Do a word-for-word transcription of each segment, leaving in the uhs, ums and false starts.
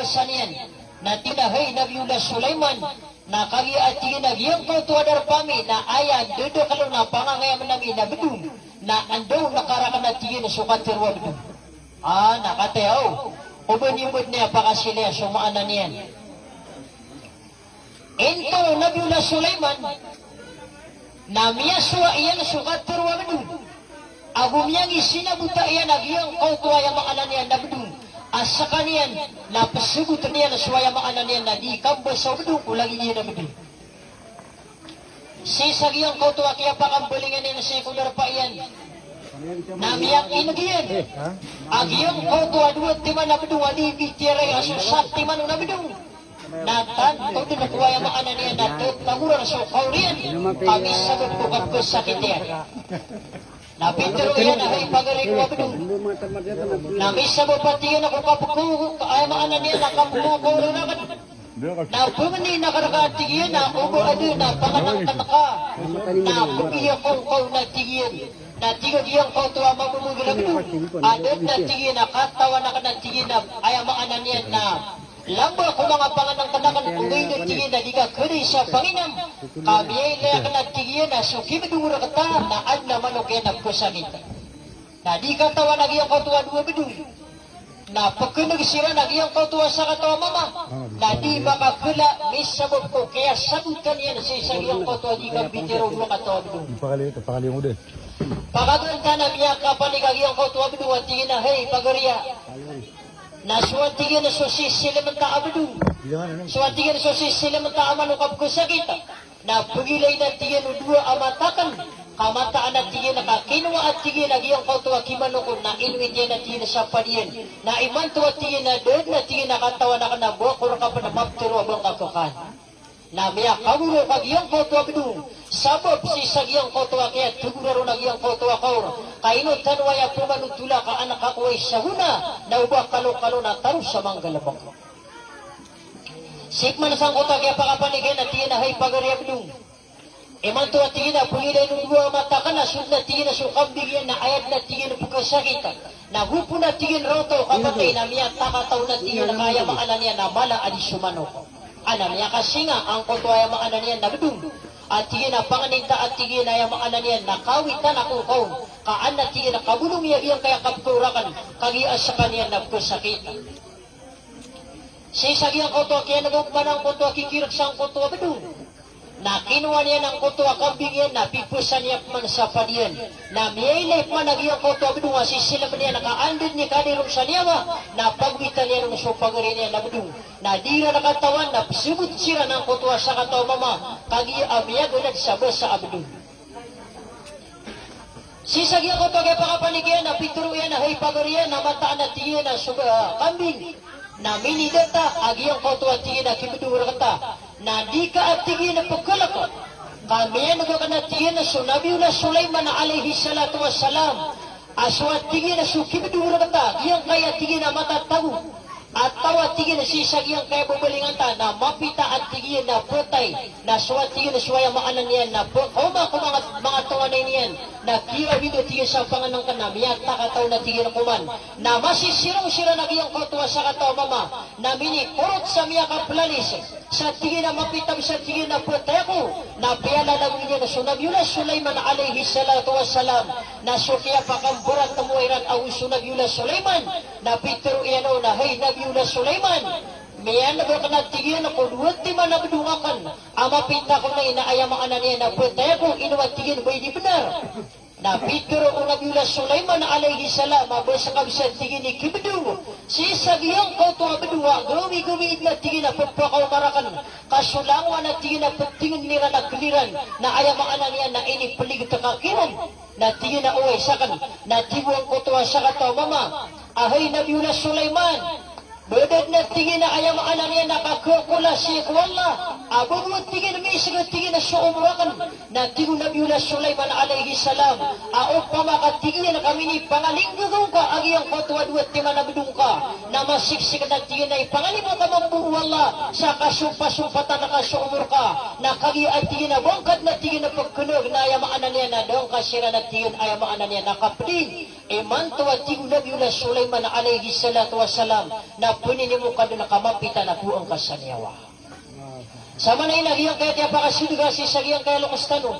sa niyan. Na tig iyan a hay Nabiyullah Sulaiman, na kagiya a tig iyan a giyangkoto a darpa ami na aya ndedekelo na pangangayam ami na bedong, na anda on ka raken a tig iyan so katero a bedong. Ah, na kataya o, o ba niyo bed niyan pakasilaya so maana niyan. Intaw o Nabiyullah Sulaiman na miyasowa iyan so katero a bedong. Ago miyangisinabota iyan a giyangkoto a aya maana niyan na bedong a sekaniyan na pesebot iyan so aya maana niyan na di kambasa o bedong ko lagid iyan a bedong. Sii sa giyangkoto a kiyapakambalingan iyan sii ko darpa iyan na miyakineg iyan a giyangkoto a dowa timan a bedong a di bitiyarai a so satiman on a bedong. Na tanto den ko aya maana niyan na tetagoran so kaori iyan ka misabap ko kapesakit iyan. Na pitero iyan a hay pagari ko a bedong. Na misabap a tig iyan ko kapeko, aya maana niyan na kapeko ko raken. Na pemeni na kareka a tig iyan a o ba aden a pangenengken ka na pegiya ko ngka on a tig iyan. Na tig a giyangkoto a mabebegel a bedong, aden a tig iyan a katawan aken a tig iyan a aya maana niyan na lamba ko manga pangenengken aken, ogaid na tig iyan a di ka khaday sa panginam. Ka miyailay aken a tig iyan a so kibedong rekta na aden a manok iyan a pesakit. Na di katawan a giyangkoto a dowa bedong. Na pekeneg siran a giyangkoto a sakataw a mama na di makakela, misabap ko kiyasabotan iyan sii sa giyangkoto a di kambitero o dowa kataw a bedong. Pakali, pakali mo den. Pakagantan a miyakapanik a giyangkoto a bedong a tig iyan a hay pagari a. Na so a tig iyan a so sisilementa a bedong, so a tig iyan a so sisilementa a manok a pekesakit, na pegilay na tig iyan o dowa a mata aken. Ka mataan a tig iyan a ka kinowa a tig iyan a giyangkoto a kimanok on na inowit iyan a tig iyan sa padiyan. Na imanto a tig iyan a da den a tig iyan a katawan aken a ba ko reka pen a mapetero a ba ngka kekaan. Na miyakaboro ka giyangkoto a bedong, sabap sii sa giyangkoto a kiyatagora ron a giyangkoto a kaor. Ka ino tano aya pemanotola ka an ka koway sa gona, na o ba kalokalo na taro sa manggalebek. Sii pman sangkoto a kiyapakapanik iyan a tig iyan a hay pagari a bedong. Imanto a tig iyan a pegilay o dowa a mata aken a so den a tig iyan a so kambing iyan na aya den a tig iyan a pekesakit. Na go pen a tig iyan raw taw kapatay na miyatakataw na tig iyan a ka aya maana niyan na mala a di so manok. Ana miyakasinga angkoto aya maana niyan na bedong. A tig iyan a pangeninta a tig iyan a aya maana niyan na kawitan ako ngka on. Ka an a tig iyan a kabolong iyan giyangkaya kapekhaor aken, kagiya a sekaniyan na pekesakit. Sii sa giyangkoto a kiyaneg o pman angkoto a kikirek sangkoto a bedong. Na kinowa niyan angkoto a kambing iyan na pipesan iyan pman sa padiyan. Na miyailay pman a giyangkoto a bedong a sisilemen iyan ka an den i kadiron sa niyawa, na pagowitan iyan on so pagari niyan a bedong. Na di iran katawan na pesebot siran angkoto a sakataw a mama, kagiya a miyaganad sa basa a bedong. Sii sa giyangkoto a kiyapakapanik iyan na pitero iyan a hay pagari a, na mataan a tig iyan a so, ah, kambing na minidata a giyangkoto a tig iyan a kibedong rekta. Na di ka a tig iyan a pekelek ka miyaneg aken a tig iyan a so Nabiyullah Sulaiman alayhis salatu wassalam a so a tig iyan a so kibedong rekta, giyangkaya tig iyan a matatago. A taw a tig iyan a sii sa giyangkaya babalingan ta na mapita a tig iyan a petay, na so a tig iyan a so aya maana niyan na pekaoma ko manga, manga tonganay niyan, na kiyawido tig iyan sa pangenengken na miyatakataw na tig iyan koman. Na masisirong siran a giyangkoto a sakataw a mama, na minikorot sa miyakapelalis. Sa tig iyan a mapita bo sa tig iyan a petay ako, na piyalalagoy niyan so Nabiyullah Sulaiman alayhis salatu wassalam, na so kiyapakamberat a mowa iran ago so Nabiyullah Sulaiman, na pitero iyan on a hay Nabiyullah Sulaiman, miyaneg aken a tig iyan ko dowa timan a bedong aken a mapita ko na aya maana niyan na petay ako, ino a tig iyan ba ini benar. Na pitero o Nabiyullah Sulaiman alayhis salam a ba seka bo sa tig iyan i kibedong sii sa giyangkoto a bedong a gawigawii den a tig iyan a pepakaoma raken, ka so langowan a tig iyan a petengen iran a keliran, na aya maana niyan na inipeliget ka kiran. Na tig iyan a oway saken, na tig o angkoto a sakataw a mama a hay Nabiyullah Sulaiman, ba da den a tig iyan a aya maana niyan na kakekola sii ko Allah a ba bo a tig iyan miseg a tig iyan a so omor aken. Na tig o Nabiyullah Sulaiman alayhis salam a opama ka tig iyan ka minipangalinggagaw ngka a giyangkoto a dowa timan a bedong ka, na masiksik na tig iyan a ipangalimo ka mambo o Allah sa kasompasompatan ka so omor ka, na kagiya a tig iyan a ba ngka den a tig iyan a pekeneg na aya maana niyan na da ngka siran a tig iyan a aya maana niyan na kapedi. Imanto a tig o Nabiyullah Sulaiman alayhis salatu wassalam na pninimo ka dn ka mapita na bo angka sa niyawa. Sa maana niyan na giyangkaya kiyapakasidka sii sa giyangkaya loks tano.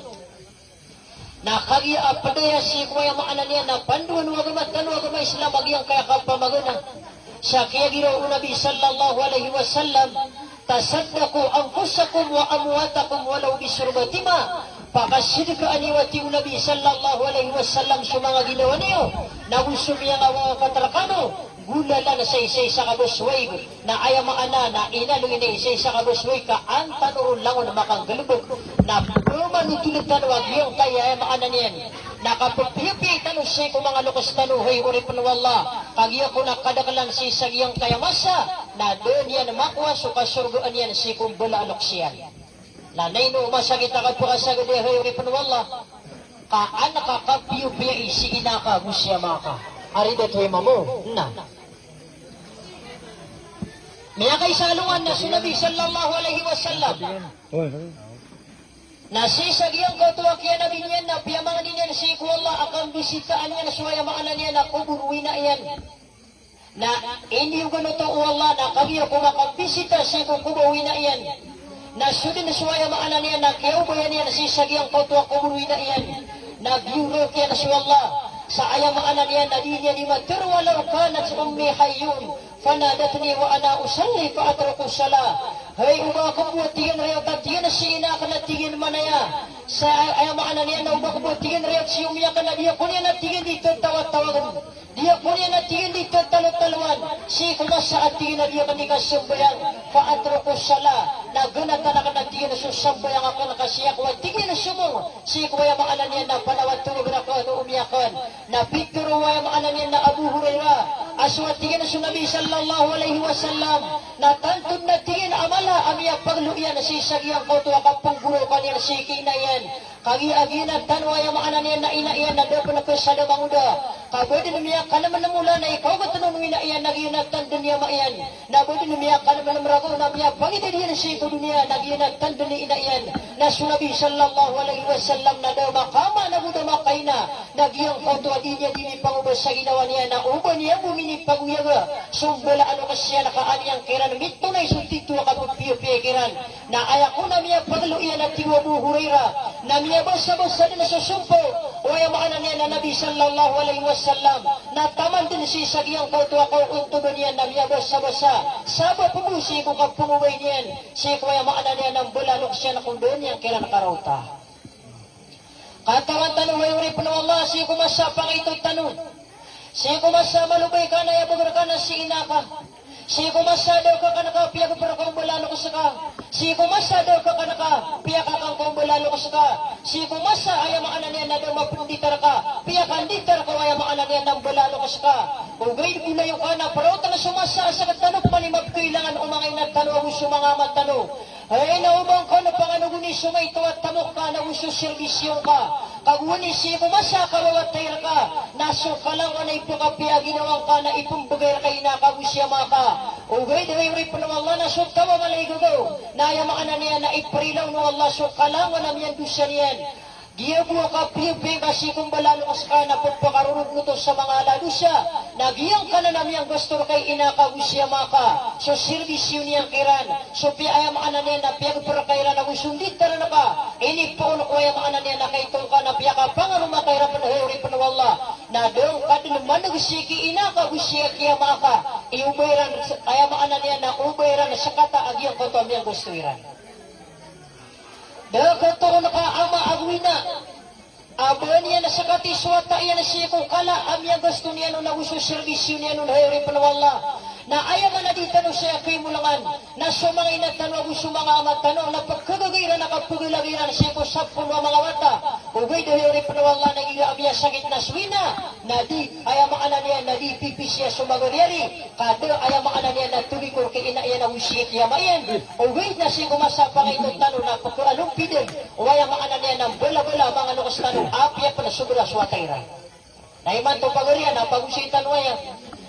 Na kagiya a pd aya sii ko aya maana niyan na pandoan o agama tano a agama Islam a giyangkaya kapamagana. Sa kiyagiraw o Nabi sallallahu alayhi wasallam, "Tasaddaqu anfusakum wa amwatakum walaw bishurbatin ma." Pakasidkaan iyo, a tig o Nabi sallallahu alayhi wasallam, so manga ginawa niyo, na go so miyangawafat rkano, golalan sa isaisa ka bo so waig. Na aya maana na inaloy na isaisa ka bo so waig ka an tano ron langon makanggalbk. Na pmanotol tano a giyangkaya aya maana niyan na kapphiyapiyai tano sii ko manga loks tano, hay oripn o Allah. Kagiya ko na kadaklan sii sa giyangkaya masa na da niyan makowa so kasorgaan iyan sii ko mbala a loks iyan. Na ino masakit a kapakasagad iyan, hay oripn o Allah, ka an ka kapiyapiyai si ina ka go si ama ka. Ari da to imamo na. Miyakaisa alongan na so Nabi sallallahu alayhi wasallam. Na sii sa giyangkoto a kiyanabi niyan na piyamangni niyan sii ko Allah a kambisitaan iyan so aya maana niyan na kobor o ina iyan. Na iniyogan oto o Allah na kagiya ko makambisita sii ko kobor o ina iyan. Na so dn so aya maana niyan na kiyaobayan iyan sii sa giyangkoto a kobor o ina iyan. Na giyorak iyan so Allah sa aya maana niyan na di niyan di matharo, "Walaw kanat ummi hayyan fanadatni wa ana usalli fa atruku salah." Hay, oba akn bo, a tig iyan, riyoto, a tig iyan, si ina akn, a tig iyan, manaya. Sa aya maana niyan na oba akn bo, a tig iyan, riyoto si omi akn na di ako niyan, a tig iyan, di tatawatawagn. Di ako niyan, a tig iyan, di tatalotalowan. Sii ko masa, a tig iyan, a di akn di kasambayang. Fa atruku salah. Na ganatan akn, a tig iyan, so sambayang akn ka sii ako, a tig iyan, somong sii ko aya maana niyan na panawatorog rakn o omi akn. Na pitharo o aya maana niyan na Abu Hurairah a so, a tig iyan, so Nabi sallallahu alayhi wasallam na tanto dn, a tig iyan, a mala a miyapaglo iyan sii sa giyangkoto a kapnggoraokan iyan sii ki ina iyan. Kagiya a giyanan tano, aya maana niyan na ina iyan, na da pn khasadama oda. Ka ba dn miyakanmnm olan a ikaogat on o ina iyan na giyanan tano dn i ama iyan. Na ba dn miyakanmnm ragon a miyapangidad iyan sii ko doniya na giyanan tano dn i ina iyan. Na so Nabi sallallahu alayhi wasallam na da makaama na go da makaina na giyangkoto a di niyan di mipangobas sa ginawa niyan na oba niyan bo minipagoyaga so mbala a loks iyan ka an iyan kiran mitonay so tito a kapphiyapiyai kiran. Na aya kon a miyapaglo iyan, a tig o Abu Hurairah, na miyabasabasa dn so sompo o aya maana niyan na Nabi sallallahu alayhi wasallam, na taman dn sii sa giyangkoto a kaontod iyan na miyabasabasa, sabap bo sii ko kapngobay niyan sii ko aya maana niyan na mbala a loks iyan ko da niyan kiran karaota. Katawan tano, hay oripn o Allah, sii ko masa a pangaito tano. Sii ko masa a malobay ka na aya bgr ka na si ina ka. Sii ko masa a da ka kna ka piyagpr ka o mbala a loks ka. Sii ko masa a da ka kna ka piyakakan ka o mbala a loks ka. Sii ko masa a aya maana niyan na da mapndit rka, piyakanditar ka o aya maana niyan na mbala a loks ka. Ogaid golayo ka na praotn so masa a sktano pman i mapkailangan o manga ina tano ago so manga ama tano. Hay, na oba ngka na panganogoni so maito a tamok ka na go so serbisyo ngka. Ka gowani sii ko masa a kawawatay rka na so kalangowan a ipkapiya a ginawa ngka na ipmbgay rka i ina ka go si ama ka. Ogaid, hay oripn o Allah, na so taw a mala i gagaw na aya maana niyan na iprilaw o Allah so kalangowan a miyandosa niyan. Giya bo a kapiyapiyai ka sii ko mbala a loks ka na pphakaroron oto sa manga ala a dosa. Na giyangkanan a miyanggasto rka i ina ka go si ama ka so serbisyo niyan kiran, so piya, aya maana niyan na piyagpr ka iran ago so nditar rka, inipoon ko aya maana niyan na kaito ka na piyakapangaroma ka iran pn, hay oripn o Allah. Na da ngka dn man'g sii ki ina ka go sii ki ama ka i oba iran, aya maana niyan na oba iran skata a giyangkoto a miyanggasto iran. Da khatoon ka ama ago ina a ba niyan skati so wata iyan sii ko kala a miyanggasto niyan on ago so serbisyo niyan on, hay oripn o Allah. Na aya maana di tano saya kimolangan na so manga ina tano ago so manga ama tano na pkhagaga iran a kapglag iran sii ko sapolo a manga wata. Ogaid, hay oripn o Allah, na giya a miyasakit na so ina na di, aya maana niyan na di pipisiya so magariyari. Ka da, aya maana niyan na tobikor ki ina iyan ago sii ki ama iyan. Ogaid na sii ko masa a pangaito tano na pkaalompi dn o, aya maana niyan na mbalabala a manga loks tano, apiya pn sobra so wata iran. Na imanto pagari iyan na pagosay tano aya.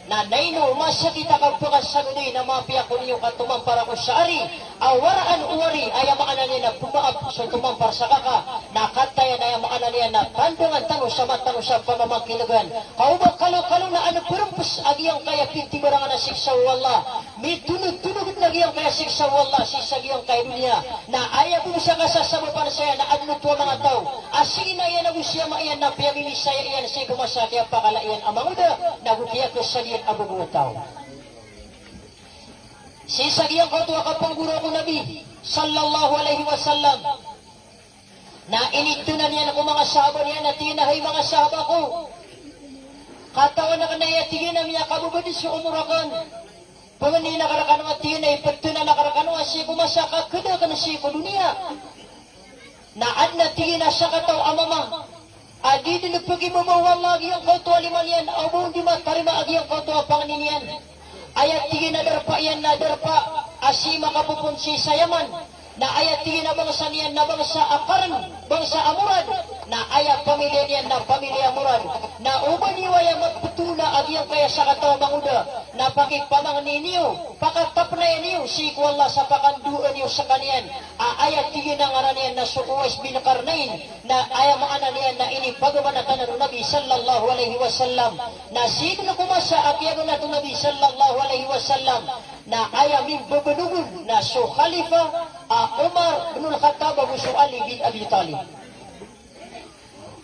Na naino masakit a kapakasagodi na mapiya ko niyo ka tomampar ako sa ari a waraan o ari, aya maana niyan na pemaap so tomampar sa kaka, na kataya na aya maana niyan na tandangan tano sa mata tano sa pamamakilegan. Ka o ba kalokalo na ano perempes a giyangkaya pitibarangan a siksa o Allah. Mitonogtonog na giyangkaya siksa o Allah sii sa giyangkaya doniya. Na aya bo sa kasasabapan saya na adn oto a manga taw a sii na iyan ago si ama iyan na piyamimisaya iyan sii ko masa a kiyapakala iyan a mangoda, na go kiyakasad iyan a bago a taw. Sii sa giyangkoto a kapanggoro ko Nabi sallallahu alaihi wasallam, na initonan iyan ko manga sahaba niyan a tig iyan a, hay manga sahaba ko, katawan akn a aya tig iyan a miyakababadi so omor akn. Pangnin akn rkano a tig iyan a ipetonan akn rkano a sii ko masa a kakeda akn sii ko doniya. Na adn a tig iyan a sakataw a mama a di dn pegibaba o Allah a giyangkoto a lima niyan, o ba on di matarima a giyangkoto a pangni niyan. Aya tig iyan a darpa iyan na darpa a sii makapopoon sii sa Yaman. Na aya tig iyan a bangsa niyan na bangsa a Qarn, bangsa a Murad. Na aya pamiliya niyan na pamiliya Murad. Na o ba niyo aya mapetoona a giyangkaya sakataw a mangoda, na pakipamangni niyo, pakatapnaya niyo sii ko Allah sa pakandoa niyo sekaniyan. A aya tig iyan a ngaran iyan na so Uwais bin Qarnain, na aya maana niyan na inipagamanatan o Nabi sallallahu alaihi wasallam. Na sii dn ko masa a kiyaganat o Nabi sallallahu alaihi wasallam, na aya mimbabanog on na so Khalifa a Umar bin Al-Khattab ago so Ali bin Abi Talib.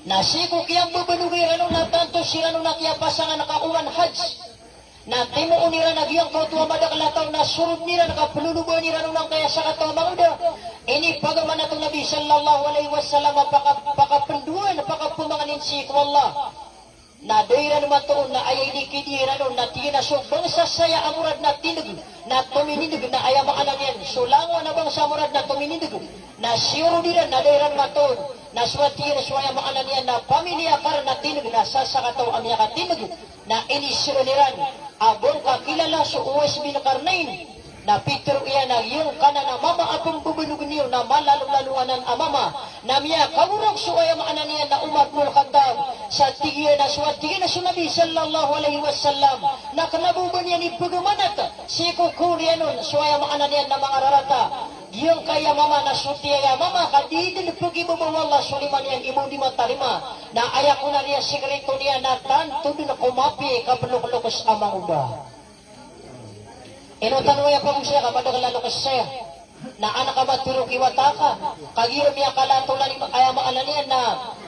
Na sii ko kiyambabanog iran on na tanto siran on a kiyapasangan ka oman Hajj. Na timoon iran a giyangkoto a madakl a taw na sorod iran ka peloloba iran on angkaya sakataw a mangoda. Inipagamanat o Nabi sallallahu alaihi wasallam a paka-, pakapendoan, pakapemangnin sii ko Allah. Na da iran matoon na aya inikidi iran on na tig iyan a so bangsa saya a Murad na tindeg, na tominindeg, na aya maana niyan so langon a bangsa a Murad na tominindeg. Na siyorod iran na da iran matoon. Na so a tig iyan a so aya maana niyan na pamiliya Qarn na tindeg, na sa sakataw a miyakatindeg. Na inisoon iran a ba ngka kilala so Uwais bin Qarnain. Na pitharo iyan a giyangkanan a mama a pembabanog niyo na malalolalo anan a mama. Na miyakagoraok so aya maana niyan na Umar bin Al-Khattab. Sa tig iyan a so a tig iyan a so Nabi sallallahu alaihi wasallam na kena bo ba niyan ipagamanat sii ko kaoriyan on so aya maana niyan na manga rarata. Giyangkaya mama na so tiyaya mama ka di dn pegibaba o Allah so lima niyan, i ba on di matarima. Na aya kon a riya sikreto niyan na tanto dn ko mapiya i kaploklokes a mangoda. Ino tano aya pagosaya ka madakl a lokes saya. Na anak a matharo ki wata ka, kagiya miyakala a tolan i, aya maana niyan na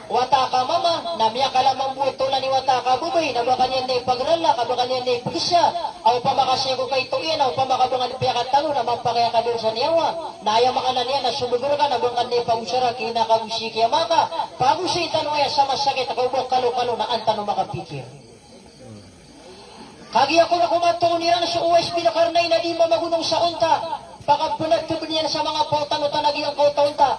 wata ka mama, na miyakala mambo a tolan i wata ka babay, na ba ka niyan na ipagrala, ka ba ka niyan na ipegesa. A opama ka sii ko kaito iyan, a opama ka ba ngka piyakatalo na mapakay a kadosaniyawa. Na aya maana niyan na so beger ka na ba ngka niyan ipagosara ki ina ka ago si ki ama ka. Pagosay tano aya sa masakit ka o ba kalokalo na an tano makapikir. Kagiya kon a komatoon iran so Uwais bin Qarnain a di mamagonong sa onta, pakapenateb iyan sa manga paotan-otan a giyangkoto a onta.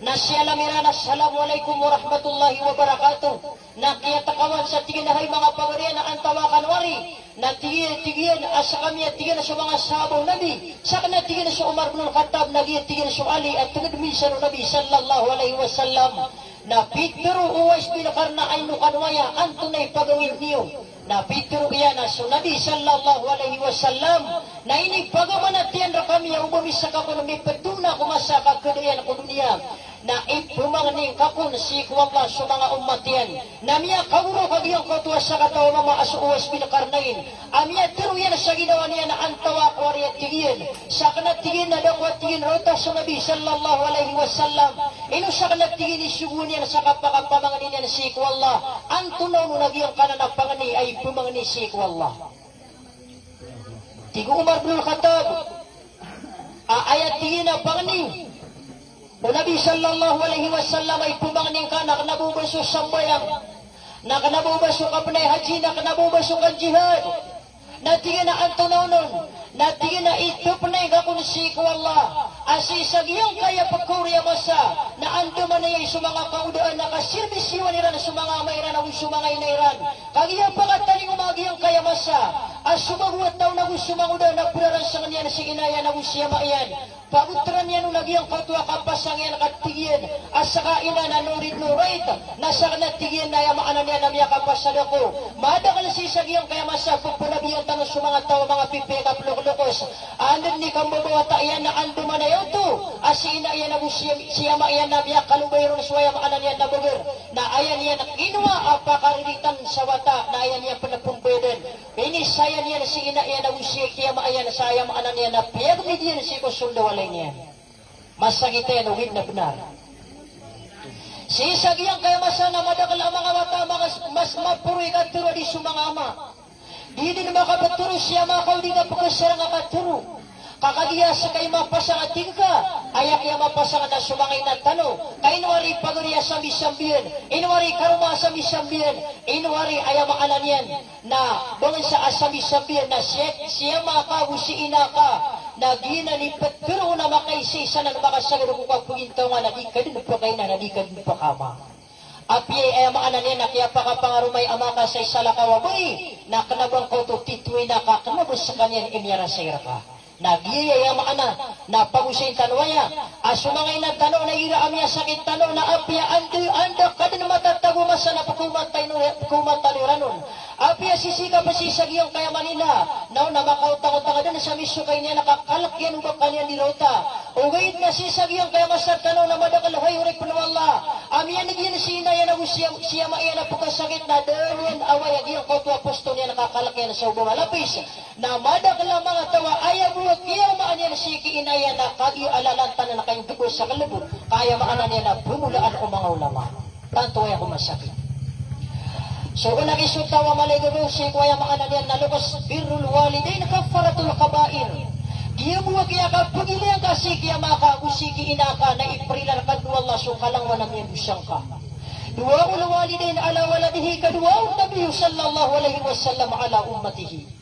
Na siyalam iran, "Assalamu alaikum warahmatullahi wabarakatuh." Na kiyatakawan sa tig iyan a, "Hay manga pagariya, na antawaa kano ari?" Na tig iyan, tig iyan a sekami a tig iyan a so manga sahaba o Nabi, sakn a tig iyan a so Umar bin Al-Khattab, na giya tig iyan a so Ali a tenged minsan o Nabi sallallahu alaihi wasallam. Na pitharo o Uwais bin Qarnain a ino kano aya, antonaa i pagangin iyo? Na pitharo iyan a so Nabi sallallahu alaihi wasallam na inipagamanat iyan rekami a o ba misa ka kon mipetoona ko masa a kakeda iyan ko doniya, na ipemangni ngka kon sii ko Allah so manga omat iyan. Na miyakagoraok a giyangkoto a sakataw a mama a so Uwais bin Qarnain a miyatharo iyan sa ginawa niyan a antawaa ko ari a tig iyan. Sakn a tig iyan na da ko a tig iyan rota so Nabi sallallahu alaihi wasallam. Ino sakn a tig iyan i sogoan iyan sa kapakapamangni niyan sii ko Allah? Antonaa on a giyangkanan a pangni a ipemangni sii ko Allah? Tig o Umar bin Al-Khattab a aya tig iyan a pangni o Nabi sallallahu alaihi wasallam a ipemangni ngka na kena bo ba so sambayang, na kena bo ba so kapnay haji, na kena bo ba so kanjihad. Na tig iyan a antonaa on? Na tig iyan a itepnay ngka kon sii ko Allah a sii sa giyangkaya pekaori a masa na andamanaya i so manga kangodaan a kasirbisiwan iran so manga ama iran ago so manga ina iran. Kagiya pakatalingoma a giyangkaya masa a so bago a taw na go so mangoda na peraranseng iyan si ina iyan ago si ama iyan. Pabotran iyan on a giyangkoto a kapasang iyan ka tig iyan a ska ina na norid norait, na sakn a tig iyan na aya maana niyan na miyakapasad ako. Madakl sii sa giyangkaya masa a pphalabiyan tano so manga taw a manga pipiya ka ploklokos. Anda dn i kambabawata iyan na andamanaya oto a si ina iyan ago si, si ama iyan na miyakalobay ron so aya maana niyan na bgr. Na aya niyan kinowa a pakariritan sa wata na aya niyan pn pmbayadan. Pinisaya niyan si ina iyan ago si ki ama iyan sa aya maana niyan na piyagmid iyan sii ko sold a walay niyan. Masakit iyan, ogaid na bnar. Sii sa giyangkaya masa na madakl a manga wata a mas, mas maporo i katharo a di so manga ama. Di dn makaptharo si ama ka o di ka pkhasarang a katharo. Ka kagiya ska i mapasang a tig ka, aya kiya mapasang na so manga ina tano. Ka ino ari pagari a sambisambian, ino ari karoma a sambisambian, ino ari aya maana niyan na bangsa a sambisambian na si, si ama ka ago si ina ka, na giyanan i ptharo on a makaisaisa na makasagad ko kapgintaw nga na di ka dn pkaina na di ka dn pkaama. Apiya aya maana niyan na kiyapakapangaroma i ama ka sa isa lakaw a bai, na kna ba ngka oto titho i ina ka, kna ba skaniyan i miyarasay rka. Na giya aya maana, na pagosayin tano aya a so manga ina tano na igira a miyasakit tano na apiya anda, anda ka dn matatago a masa na pkhaoma tano, pkhaoma tano iran on. Apiya sisii ka pn sii sa giyangkaya Manila, na o na makaotang-otang dn sa miso ka ina iyan ka kalk iyan o ba ka niyan di rota. Ogaid na sii sa giyangkaya masa tano na madakl, hay oripn o Allah, a miyaneg iyan si ina iyan ago si, si ama iyan a pkhasakit na da niyan away a giyangkoto a posto niyan ka kalk iyan sa oba a lapis. Na madakl a manga taw a aya bo a kiyaomaan iyan sii ki ina iyan na kagiya a lalantanan ka ingd bo sa kalbo, ka aya maana niyan na pmolaan o manga ulama. Tanto aya ko masakit. So, kna ki so taw a mala i gagaw sii ko aya maana niyan na loks, birrul walidain kaffaratul kabair. Giya bo a kiyakapagilay ngka sii ki ama ka ago sii ki ina ka na iprila rka o Allah so kalangowan a miyadosa ngka. Du'aul walidain ala waladihi ka du'aun Nabi sallallahu alaihi wasallam ala ummatihi.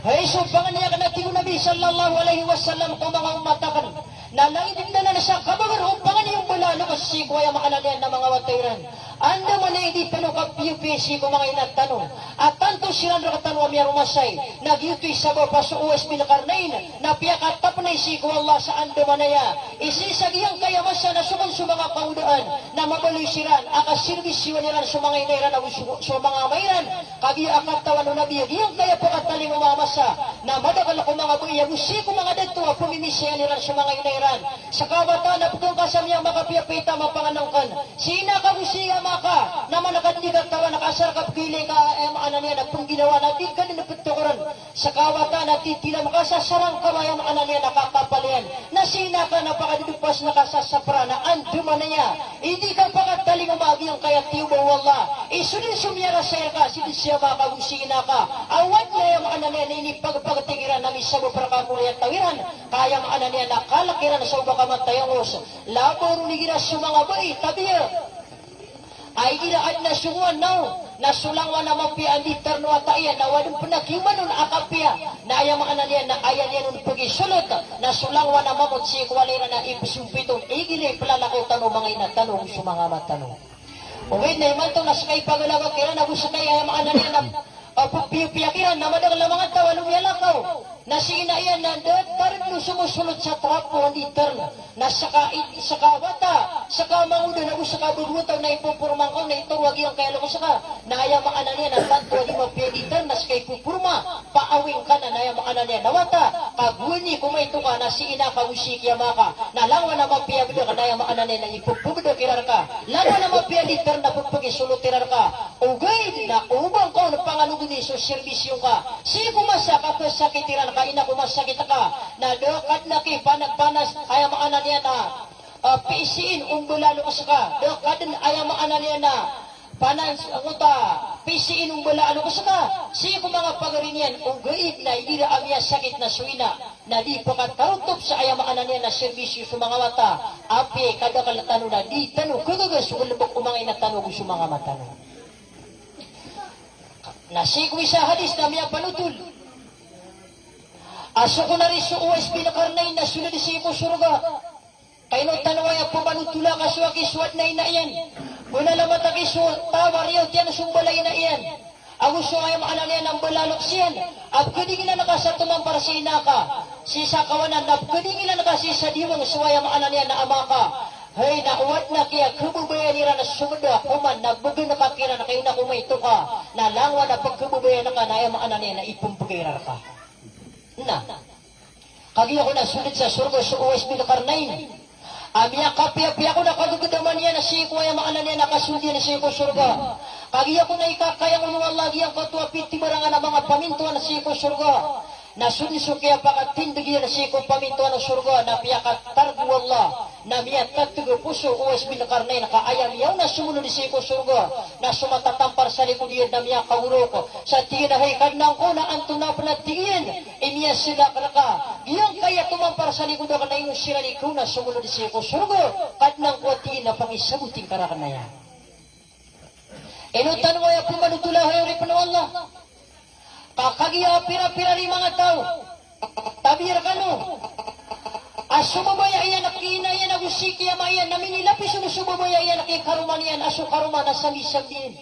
Hay so pangni akn, a tig o Nabi sallallahu alaihi wasallam, ko manga ummat akn, na langon dn anan sa kabagr o pangni o mbala a loks sii ko aya maana niyan na manga wata iran. Andamanaya i di tano kapiyapiya sii ko manga ina tano a tanto siran rktano a miyaromasay, na giyoto i sabap a so Uwais bin Qarnain na piyakatapnay sii ko Allah sa andamanaya. Sii sa giyangkaya masa na so kon so manga kaodaan na mabaloy siran a kasirbisyoan iran so manga ina iran ago so, so manga ama iran. Kagiya a katawan o Nabi a giyangkaya pkatalingoma a masa na madakl ko manga bai ago sii ko manga dato a pmimisayan iran so manga ina iran. Ska a wata na pd ngka sa miyamakapiyapiya i taman a pangnngkn. Si ina ka ago si ama ka na man ka dn di katawan ka asar ka pkhailay ka, aya maana niyan na pngginawa na di ka dn pthokrn. Ska a wata na titilam ka sa sarang ka, aya maana niyan na kakapal iyan. Na si ina ka na pakadodopasn ka sa sapra na andamanaya i di ka pakatalingoma a giyangkaya tiyoba o Allah. Iso dn so miyarasay rka, si dn si ama ka ago si ina ka. Awan na aya maana niyan na inipagpagtig iran na misabap rka ko riyataw iran. Ka aya maana niyan na kalk iran sa oba ka matayangos. Labaw ron igira so manga bai, tabiya. Ay igira adn a songowan na o, na so langowan a mapiya a di tano a wata iyan, na o adn pn a kiyoman on a kapiya, na aya maana niyan na aya niyan on pgisolot, na so langowan a mamot sii ko walay iran na ipsompit on, igira i plalakaw tano o manga ina tano ago so manga ama tano. Ogaid na imanto na ska i pagalagak iran ago ska i aya maana niyan na, a, ppiyapiya kiran na madakl a manga taw a lomiyalakaw. Na si ina iyan na datar dn o somosolot sa trapo a di tano. Na ska i, ska a wata, ska a mangoda na go ska a bago a taw na ipoporma ngka on na itoro a giyangkaya loks ka. Na aya maana niyan na tanto a di mapiya i di tano na ska i poporma, paawing ka na, na aya maana niyan na wata ka gowani ko maito ka na si ina ka go si ki ama ka. Na langowan a mapiya a bdak na aya maana niyan na ipphobdak iran rka. Langowan a mapiya a di tano na ppgisolot iran rka. Ogaid na o ba ngka on panganogoni so serbisyo ngka sii ko masa ka khasakit iran ka, ina, ko masakit ka, na da ka dn a kipanagpanas, aya maana niyan na, a, pisiin o mbala a loks ka, da ka dn, aya maana niyan na, panas, angkoto a, pisiin o mbala a loks ka sii ko manga pagari niyan. Ogaid na igira a miyasakit na so ina na di pakatarotop sa, aya maana niyan na, serbisyo so manga wata, apiya i kadakl tano na di tano khagaga so galbk o manga ina tano ago so manga ama tano. Na sii ko isa a hadis na miyapanotol a so kon ari so Uwais bin Qarnain na sold sii ko sorga. Ka ino tano aya pmanotola ka so aki so adn a ina iyan. Pnalamat aki so taw a riyaot iyan so mbala a ina iyan ago so, aya maana niyan na, mbala a loks iyan. A pkhadignan ka sa tomampar si ina ka. Sii sa kawanan na pkadingilan ka sii sa diwang so aya maana niyan na ama ka. Hay na o adn a kiya khababayaan iran a somda koman na bgan ka kiran ka ina ko maito ka. Na langon a pkhababayaan ka na aya maana niyan na ipmbgay iran rka. Na. Kagiya ko na sold sa sorga so Uwais bin Qarnain. A miyakapiyapiya ko na kagagdaman iyan a sii ko aya maana niyan na kasold iyan sii ko sorga. Kagiya ko na ikakayang o Allah giyangkoto a pitibarangan a manga pamintoan sii ko sorga. Na sold so kiyapakatindg iyan sii ko pamintoan o sorga na piyakatarg o Allah. Na miyatatg a poso o Uwais bin Qarnain ka aya miyaona somold sii ko sorga. Na so matatampar sa likod iyan na miyakaorok. Sa tig iyan a hay Kadnan ko na antonaa pn a tig iyan i miyaslak rka giyangkaya tomampar sa likod akn na ino siran i kaona somold sii ko sorga. Kadnan ko a tig iyan na pakisaboti ngka rakn aya. Ino tano aya pmanotola hay oripn o Allah. Ka kagiya a pirapira i manga taw. Tabi rkano. A so babaya iyan a ki ina iyan ago sii ki ama iyan na minilapis on so babaya iyan a ki karoma niyan a so karoma na sambi-sambi iyan.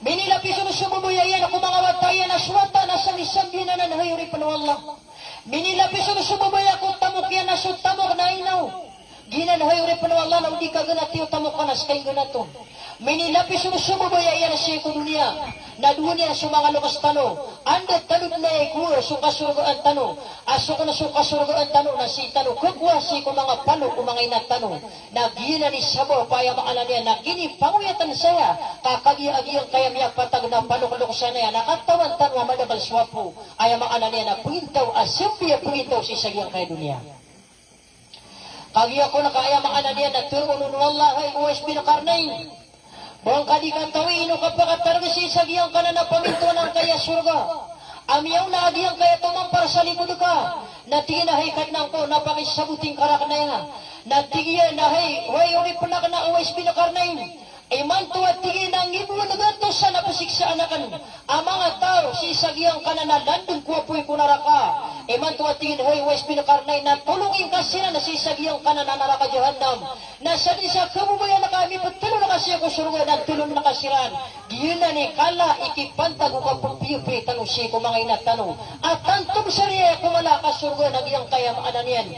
Minilapis on so babaya iyan ko manga wata iyan a so wata na sambi-sambi iyan anan hay oripn o Allah. Minilapis on so babaya ko tamok iyan a so tamok na inaw. Giyanan hay oripn o Allah na o di ka ganati o tamok ka na ska i ganat on. Minilapis on so babaya iyan sii ko doniya. Na dowa niyan so manga loks tano. Anda tano dn aya i kowa so kasorgaan tano. A so kna so kasorgaan tano na sii tano khakowa sii ko manga palo o manga ina tano. Na giyanan i sabap a aya maana niyan na kinipangoyatan saya ka kagiya a giyangkaya miyapatag na palokloksan aya na katawan tano a madakl so apo. Aya maana niyan na pngintaw a sambi a pngintaw sii sa giyangkaya doniya. Kagiya kon ka aya maana niyan na tharoon o Allah hay Uwais bin Qarnain. Ba ngka di katawi ino kapakatarg sii sa giyangkanan a pamintoan angkaya sorga. A miyaona a giyangkaya tomampar sa likod ka. Na tig iyan a hay Kadnan ko na pakisaboti ngka rakn aya. Na tig iyan a hay, hay oripn akn a Uwais bin Qarnain. Imanto a tig iyan a ngibo a gatosan a psiksaan akn a manga taw sii sa giyangkanan a landng ko apoy ko naraka. Imanto a tig iyan hay Uwais bin Qarnain na tolongi ngka siran sii sa giyangkanan a naraka Jahannam. Na sadn sa kababayaan ka a miptlo ngka sii ko sorga na tolon ngka siran. Giyanan i kala i kipantag o kapphiyapiyai tano sii ko manga ina tano. A tanto bs a riya ko mala a kasorga na giyangkaya maana niyan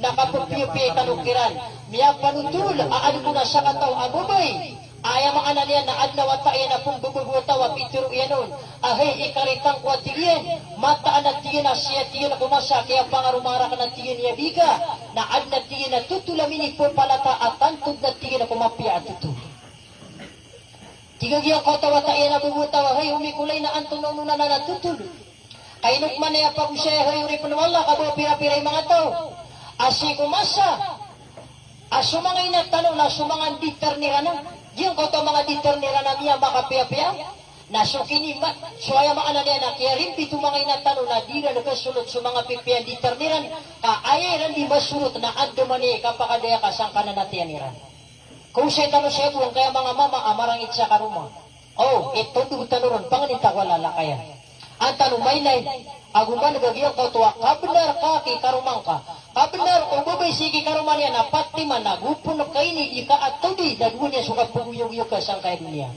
na kapphiyapiyai tano kiran. Miyapanotol a adn kon a sakataw a babay. Aya maana niyan na adn a wata iyan a pmbabago a taw a pitharo iyan on a hay ikaritan ko a tig iyan, mataan a tig iyan a siya tig iyan ko masa a kiyapangaroma rakn a tig iyan i abi ka, na adn a tig iyan a totol a minipapalata a tanto dn a tig iyan ko mapiya a totol. Tig a giyangkoto a wata iyan a bago a taw a hay omi ko lay na antonaa onon anan a totol. Ka ino pman aya pagosaya hay oripn o Allah ka ba pirapira i manga taw a sii ko masa a so manga ina tano na so manga nditarn iran a, giyangkoto a manga nditarn iran a miyamakapiyapiya. Na so kinima, so aya maana niyan na kiyarimbit o manga ina tano na di iran kasolot so manga pipiya nditarn iran, ka aya iran di masolot na andamanaya i kapakadaya ka sangkanan a tiyan iran. Kaosay tano saya bo angkaya manga mama a marangit sa karoma. O, itondog tano ron, pangnin ta ko a lalakayan. An tano mailay, ago man a giyangkoto a kabnar ka ki karoma ngka. Kabnar o babay sii ki karoma niyan na pat timan na gopn ka ini di ka atodi na dowa niyan so kapagoyagoyag ka sangkaya doniya.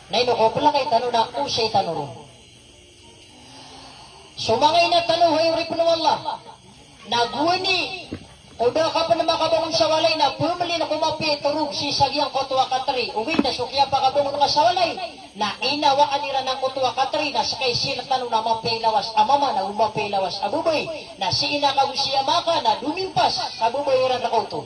Na ino ko plakay tano na osay tano ron. So manga ina tano hay oripn o Allah. Na gowani ko da ka pn makabangon sa walay na pmlin ko mapiya i torog sii sa giyangkoto a katri. Ogaid na so kiyapakabangon ka sa walay na inawaan iran angkoto a katri na ska i sil tano na mapiya i lawas a mama na go mapiya i lawas a babay. Na si ina ka go si ama ka na domimpas sa babay iran rka oto.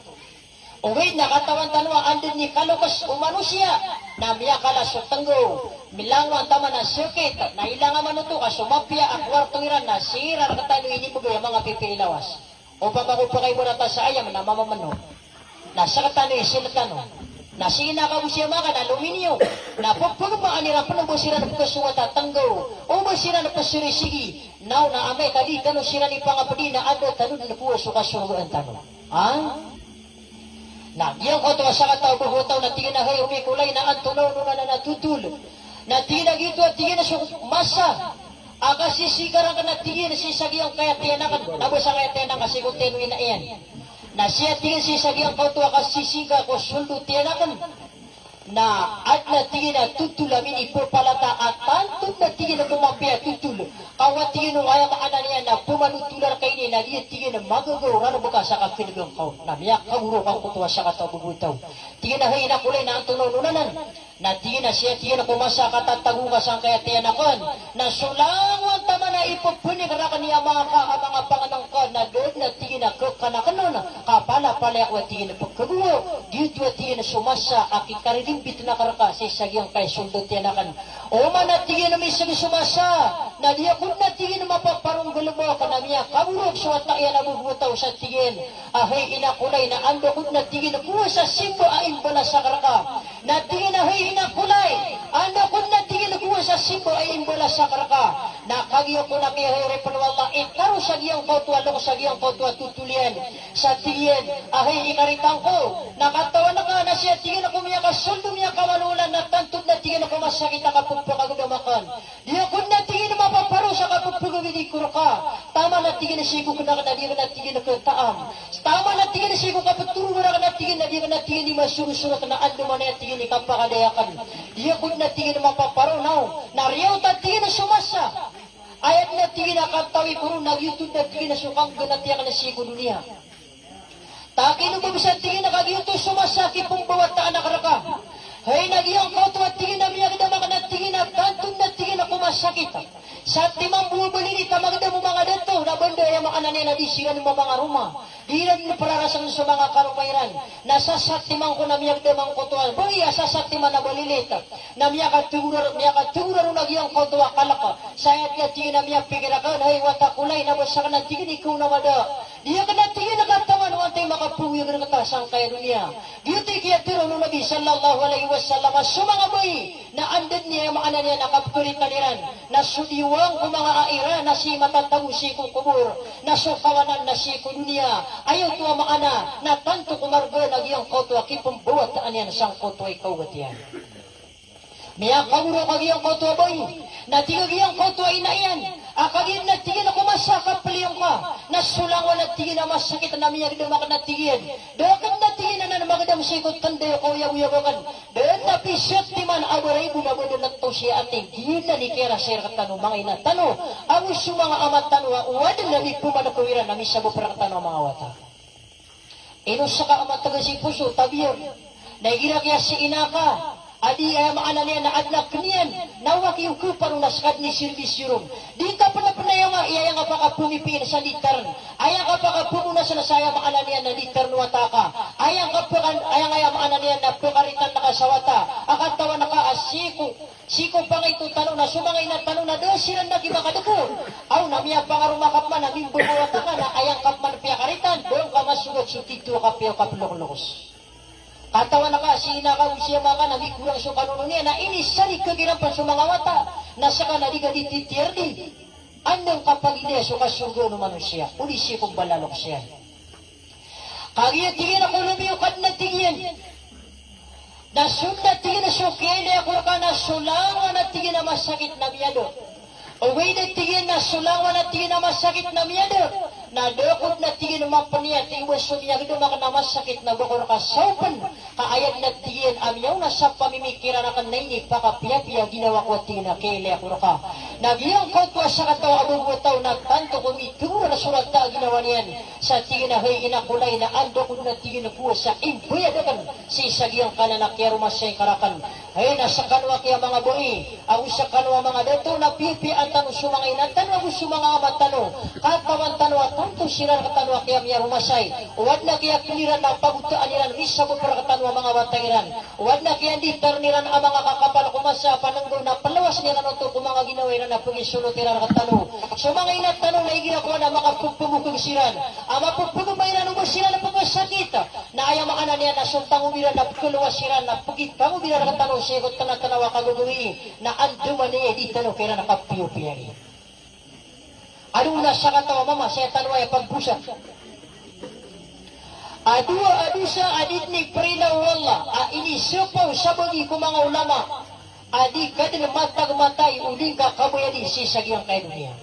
Ogaid na katawan tano a anda dn i kaloks o manosiya na miyakala so tnggaw. Milangowan taman a sakit na ilangan man oto ka so mapiya a kowarto iran na sii iran rktano inibgay a manga pipiya i lawas. Opama ko pakaibarata sa ayam na mamamano. Na sktano i sil tano. Na si ina ka go si ama ka na lominiyo. Na ppgmaan iran pn o ba siran pkhasowat a tnggaw. O ba siran psirisigi. Naw na amay ka di tano siran ipangapdi na anda tano dn kowa so kasorgaan tano. Ha? Na giyangkoto a sakataw a bago a taw na tig iyan a hay omi ko lay na antonaa onon anan a totol. Na tig iyan a giyoto a tig iyan a so masa a kasisiga rakn a tig iyan sii sa giyangkaya tiyan akn. Na ba sangkaya tiyan akn sii ko tiyan o ina iyan. Na siya tig iyan sii sa giyangkoto a kasisiga ko sold o tiyan akn. Na adn a tig iyan a totol a minipepalata a tanto dn a tig iyan ko mapiya a totol. Ka o a tig iyan o aya maana niyan na pemanotola rka ini na di a tig iyan magagaw rarb ka sa kakinegeng ka on. Na miyakagoro ka angkoto a sakataw a bebetaw. Tig iyan a hay ina ko lay na antonaa on onanan. Na tig iyan a siya tig iyan ko masa a katatago ka sangkaya tiyan akn. Na so langowan taman a ipepenik rakn iyan a manga ka a manga pangnngkn na da dn a tig iyan a kekanaken on. Ka palapalaya ko a tig iyan a pekagowa. Giyoto a tig iyan so masa a kikaririmbitn akn rka sii sa giyangkai a soldo tiyan akn. Oman a tig iyan a miseg so masa na di ako dn a tig iyan mapaparonggalebek na miyakaborok so wata iyan a bebetaw sa tig iyan a hay ina ko lay na anda ako dn a tig iyan kowa sa simba a imbalas akn rka. Na tig iyan a hay ina ko lay, anda ako dn a tig iyan kowa sa simba a imbalas akn rka. Na kagiya ko na kiya hay oripn o Allah, itaro sa giyangkoto a loks a giyangkoto a totol iyan. Sa tig iyan a hay ikaritan ko, na katawan ka na siya tig iyan ko miyakasoldo miyakawalowala na tanto dn a tig iyan ko masakit a kapepakagedam akn. Di ako dn a tig iyan mapaparo sa kapepegawidi ko rka. Taman a tig iyan sii ko kena akn na di akn a tig iyan ketaam. Taman a tig iyan sii ko kapetoroga rakn a tig iyan na di akn a tig iyan di masogosorot na andamanaya a tig iyan i kapakadaya akn. Di ako dn a tig iyan mapaparo na o. Na riyaot a tig iyan so masa. Aya dn a tig iyan a katawi ko ron na giyoto dn a tig iyan so kanggenati akn sii ko doniya. Takinomem sa tig iyan a kagiyoto so masa a kipembawataan akn rka. Hay na giyangkoto a tig iyan a miyagedam akn a tig iyan a tanto dn a tig iyan ko masakit. Sa timan bo a balilit a magedam o manga dato na banda aya maana niyan na di siran mamangaroma. Di iran perarasang so manga karoma iran. Na sasatiman ko na miyagedam angkoto a bagi a sasatiman a balilit. Na miyakategorar, miyakategorar on a giyangkoto a kalek. Sa aya dn a tig iyan a miyapikir akn, hay wata ko lay na basa akn a tig iyan i kaonamada. Di akn a tig iyan katawan o antai makapagoyag rkata sangkaya doniya. Giyoto i kiyatharo o Nabi sallallahu alaihi wasallam a so manga bai na anda dn i aya maana niyan a kapekaritan iran na so diwang ko manga ai iran na sii matatago sii ko kobor, na so kawanan na sii ko doniya. Aya oto a maana na tanto ko marga na giyangkoto a kipembawataan iyan sangkoto a ikaogat iyan. Miyakagoro ka giyangkoto a bai, na tig a giyangkoto a ina iyan a kagiya na tig iyan ko masa a kapeliyo ngka, na so langowan a tig iyan a masakit na miyagedam akn a tig iyan. Da akn na tig iyan anan magedam sii ko tanda o kaoyagoyag akn. Da dn a pisatiman a ba raibo na ba dn a tosi a ating. Giyanan i kiyarasay rktano manga ina tano ago so manga ama tano a o adn a mipemaneko iran a misabap rktano a manga wata. Ino ska a matgas i poso, tabiya. Na igira kiya si ina ka a di, aya maana niyan na adn a keniyan, na o aki o keparo na ska dn i sirbisyo ron. Di ka pnapnaya ma, aya ngka pakapomipiin sa di tarn. Aya ngka pakapomonas na sa aya maana niyan na di tarn o wata ka. Aya ngka paka, aya, aya maana niyan na pakaritan ka sa wata a katawan ka a sii ko Sii ko pangaiton tano na so manga ina tano na da siran na di makadego. Aw na miyapangaroma ka pman a mimbago a wata ka na aya ngka pman piyakaritan, da ngka masogat so tito a kapiya o kaploklokos. Katawan ka si ina ka o si ama ka na mikorang so kanono niyan na inisari ka kiran pn so manga wata. Na ska na di ka di titiyardi. Anda ngka pagilaya so kasorgaan o manosiya. Odi sii ko mbala a loks iyan. Kagiya tig iyan a ko lomiyo ka dn a tig iyan. Na so dn a tig iyan a so kiyailay ako rka na so langowan a tig iyan a masakit na miyada. Ogaid a tig iyan na so langowan a tig iyan a masakit na miyada. Na da ako dn a tig iyan mapniya, tig iyan a so miyagedam akn a masakit na ba ko rka saopen. Ka aya dn a tig iyan a miyaona sa pamimikiran akn na inipakapiyapiya a ginawa ko a tig iyan a kiyailay ako rka. Na giyangkoto a sakataw a babowataw na tanto ko mitegorar so rata a ginawa niyan. Sa tig iyan a hay ina ko lay na anda ko dn a tig iyan kowa sa imbayad akn sii sa giyangkanan a kiyaromasay ka rakn. Hay na skano a kiya manga bai ago skano a manga dato na piyapiyaan tano so manga ina tano ago so manga ama tano. Katawan tano a tanto siran rktano a kiyamiyaromasay. O adn a kiyakn iran na pagotaan iran misabap rktano a manga wata iran. O adn a kiyanditar iran a manga kakapal ko masa a pananggaw na pelawas iran oto ko manga ginawa iran a pagisolot iran rktano. So manga ina tano na igira ko na makapagpagokag siran a mapagpagomay iran o ba siran a pagkasakit. Na aya maana niyan na so tangob iran na pkelawas iran na pagitangob iran rktano sii ko tnatnaw a kagagawii na andamanaya i di tano kiran kapiyopiyari. Ado na sakataw a mama sa aya tano aya pagbosa. A dowa a dosa a di dn i prila o Allah a inisapaw sa bagi ko manga ulama a di ka dn matag matay o di ngka kabayadi sii sa giyangkai a doniya.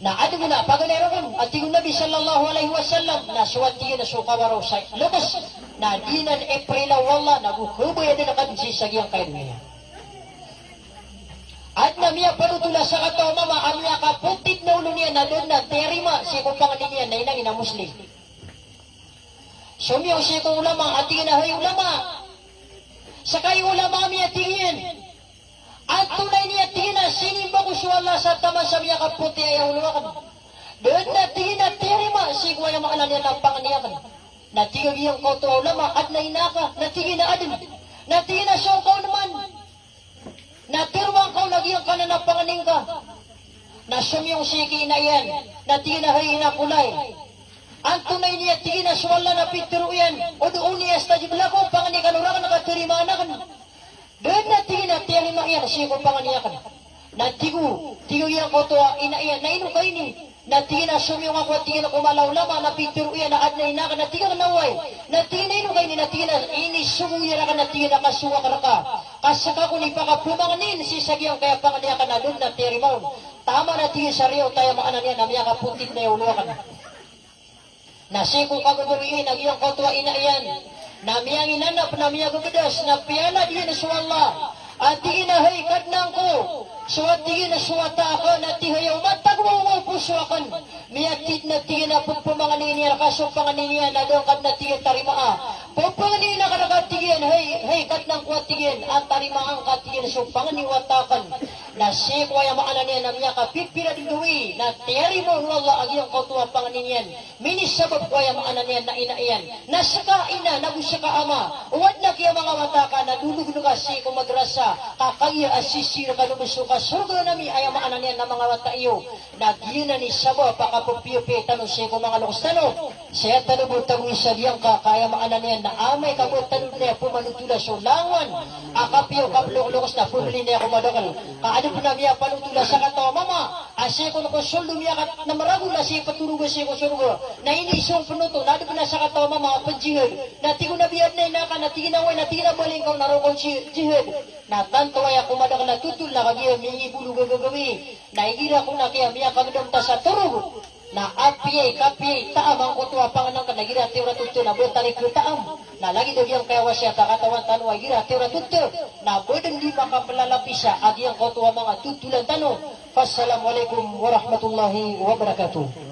Na adn a paganay roo a tig o Nabi sallallahu alaihi wasallam na so a tig iyan a so kawaraw sa loks. Na di nan iprila o Allah na go khabayadan ka dn sii sa giyangkaya doniya. Adn a miyapanotola sakataw a mama a miyakapotid na olo niyan na da dn a tiyarima sii ko pangni niyan na ina iyan a Muslim. Somiyong sii ko ulama a tig iyan a, hay ulama. Ska i ulama ami a tig iyan. Antonaa ini a tig iyan a sinimba ko so Allah sa taman sa miyakapoti aya olo akn. Da dn a tig iyan a tiyarima sii ko aya maana niyan na pangni akn. Na tig a giyangkoto a ulama, adn a ina ka? Na tig iyan a adn. Na tig iyan a so ka on man. Na tharoa ngka on a giyangkanan a pangni ngka. Na somiyong sii ki ina iyan. Na tig iyan a hay ina ko lay. Antonaa ini a tig iyan a so Allah na pitharo iyan, ud'uni astajib lakum, pangni kano rakn ka tarimaan akn. Da dn a tig iyan a tiyarima iyan sii ko pangni akn. Na tig o, tig o giyangkoto a ina iyan, na ino ka ini? Na tig iyan a somiyong ako a tig iyan ko mala a ulama na pitharo iyan a adn a ina ka, na tig akn a oway. Na tig iyan a ino ka ini? Na tig iyan a inisogo iyan rakn a tig iyan a kasowa ka rka. Ka ska kon ipakapamangnin sii sa giyangkaya pangni akn a da dn a tiyarima on. Taman a tig iyan sa riyaw ta aya maana niyan na miyakapotid na aya olo akn. Na sii ko kagagawii na giyangkoto a ina iyan na miyanginanap na miyagagadas na piyalad iyan so Allah. A tig iyan a hay Kadnan ko, so a tig iyan so wata akn a tihayaw matag wawaw poso akn. Miyatid na tig iyan a pphmangni niyan rka so pangni niyan na da ngka dn a tig iyan tarimaa. Pphangni akn rka a tig iyan, hay, hay Kadnan ko a tig iyan, a tarimaa ngka a tig iyan so pangni o wata akn. Na sii ko aya maana niyan na miyakapipira dn gawii na tiyarima o Allah a giyangkoto a pangni niyan. Minisabap ko aya maana niyan na ina iyan. Na ska ina, na go ska ama, o adn a kiyamangawata ka na dolog ngka sii ko madrasa, ka kagiya a sisii rka dn so kasorgaan ami, aya maana niyan na mangawata iyo. Na giyanan i sabap a kapphiyapiya tano sii ko manga loks tano. Saya tano bo tagoy sa giyangka, ka aya maana niyan na amay ka bo tano dn a pmanotola so langowan a kapiya o kaploklokos na pmili niyan ko madakl. Ka adn pn a miyapanotola sakataw a mama a sii kon ko soldo miyakat na maragon na sii ptoroga sii ko sorga. Na inisong pn oto na adn pn a sakataw a mama a pjihad. Na tig o Nabi, adn a ina ka? Na tig iyan a oway. Na tig iyan a bali ngka on a roo ka on si jihad. Na tanto aya ko madakl a totol na kagiya mingibolo gagagawii. Na igira kon a kiya miyakagdam ta sa torog. Na apiya i kapiya i taam angkoto a pangnngkn na igira tiyorat oto na bo tarik ko taam. Na lagid a giyangkaya wasiyat a katawan tano a igira tiyorat oto na bo dn di makaplalapisa a giyangkoto a manga totolan tano. Fassalamu alaikum warahmatullahi wabarakatuh.